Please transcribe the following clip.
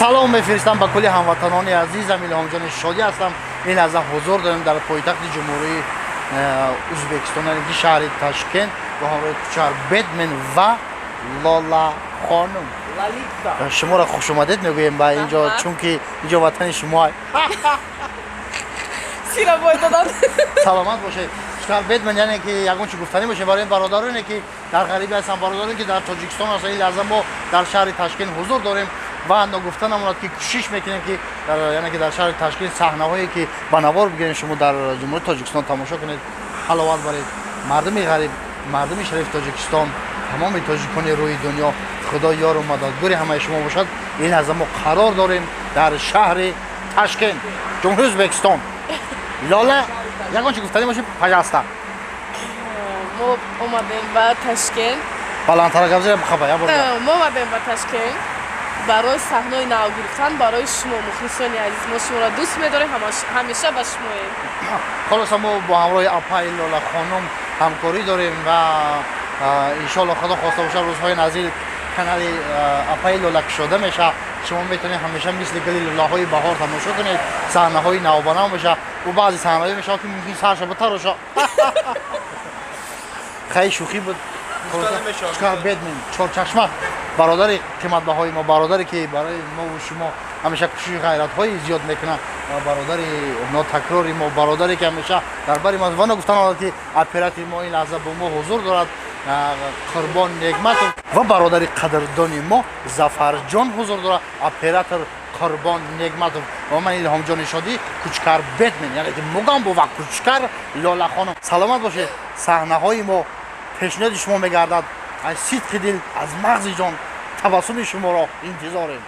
Салом мефиристам ба кулли ҳамватанони азизам. Илҳомҷони Шодӣ ҳастам. Ин лаҳза ҳузур дорем дар пойтахти Ҷумҳурии Ӯзбекистон, яъне ки шаҳри Ташкент, бо ҳамроҳи Кучар Бетмен ва Лола хонум. Шуморо хушомадед мегӯем ба инҷо, чунки инҷо ватани шумо. Сира бой додан. Саломат бошед, Кучар Бетмен. Яъне ки ягон чи гуфтанӣ бошед барои бародароне, ки дар ғарибӣ ҳастанд, бародароне, ки дар Тоҷикистон ҳастанд? Ин лаҳза мо дар шаҳри Ташкент ҳузур дорем ва ногуфта намонад, ки кӯшиш мекунем, ки яъне ки дар шаҳри Ташкент саҳнаҳое, ки ба навор бигирем, шумо дар Ҷумҳурии Тоҷикистон тамошо кунед, ҳаловат баред. Мардуми ғариб, мардуми шарифи Тоҷикистон, тамоми тоҷикони рӯи дунё, Худо ёру мададгори ҳамаи шумо бошад. Ин лаҳза мо қарор дорем дар шаҳри Ташкент, Ҷумҳурии Ӯзбекистон. Лола, ягон чи гуфтанӣ бошед, пожалуйста. Мо омадем ба Ташкент. Баландтара гап зада, хаба я бор. Мо омадем ба Ташкент барои саҳнаи нав гирифтан барои шумо, мухлисони азиз. Мо шуморо дӯст медорем, ҳамеша ба шумоем. Холоса, мо бо ҳамроҳи апаи Лола хонум ҳамкорӣ дорем ва иншоалло, Худо хоста бошад, рӯзҳои наздик канали апаи Лола кушода мешавад. Шумо метавонед ҳамеша мисли гули лӯлаҳои баҳор тамошо кунед. Саҳнаҳои навбанав мешавад ва баъзе саҳнаҳое мешавад, ки мумкин сарша битароша. Хеле шӯхӣ буд. Бедмен, чорчашма, бародари қиматбаҳои мо, бародаре, ки барои мову шумо ҳамеша кӯшиши ғайратҳои зиёд мекунад, бародари нотакрори мо, бародаре, ки ҳамеша дар бари мо. Ва ногуфта намонад, ки оператори мо ин лаҳза бо мо ҳузур дорад, Қурбон Негматов, ва бародари қадрдони мо Зафарҷон ҳузур дорад, оператор Қурбон Негматов, ва ман, Илҳомҷони Шодӣ, Кучкар Бетмен, яъне ки Мугамбо ва Кучкар Лолахонум. Саломат бошед. Саҳнаҳои мо пешниҳоди шумо мегардад. Аз сидқи дил, аз мағзи ҷон табассуми шуморо интизорем.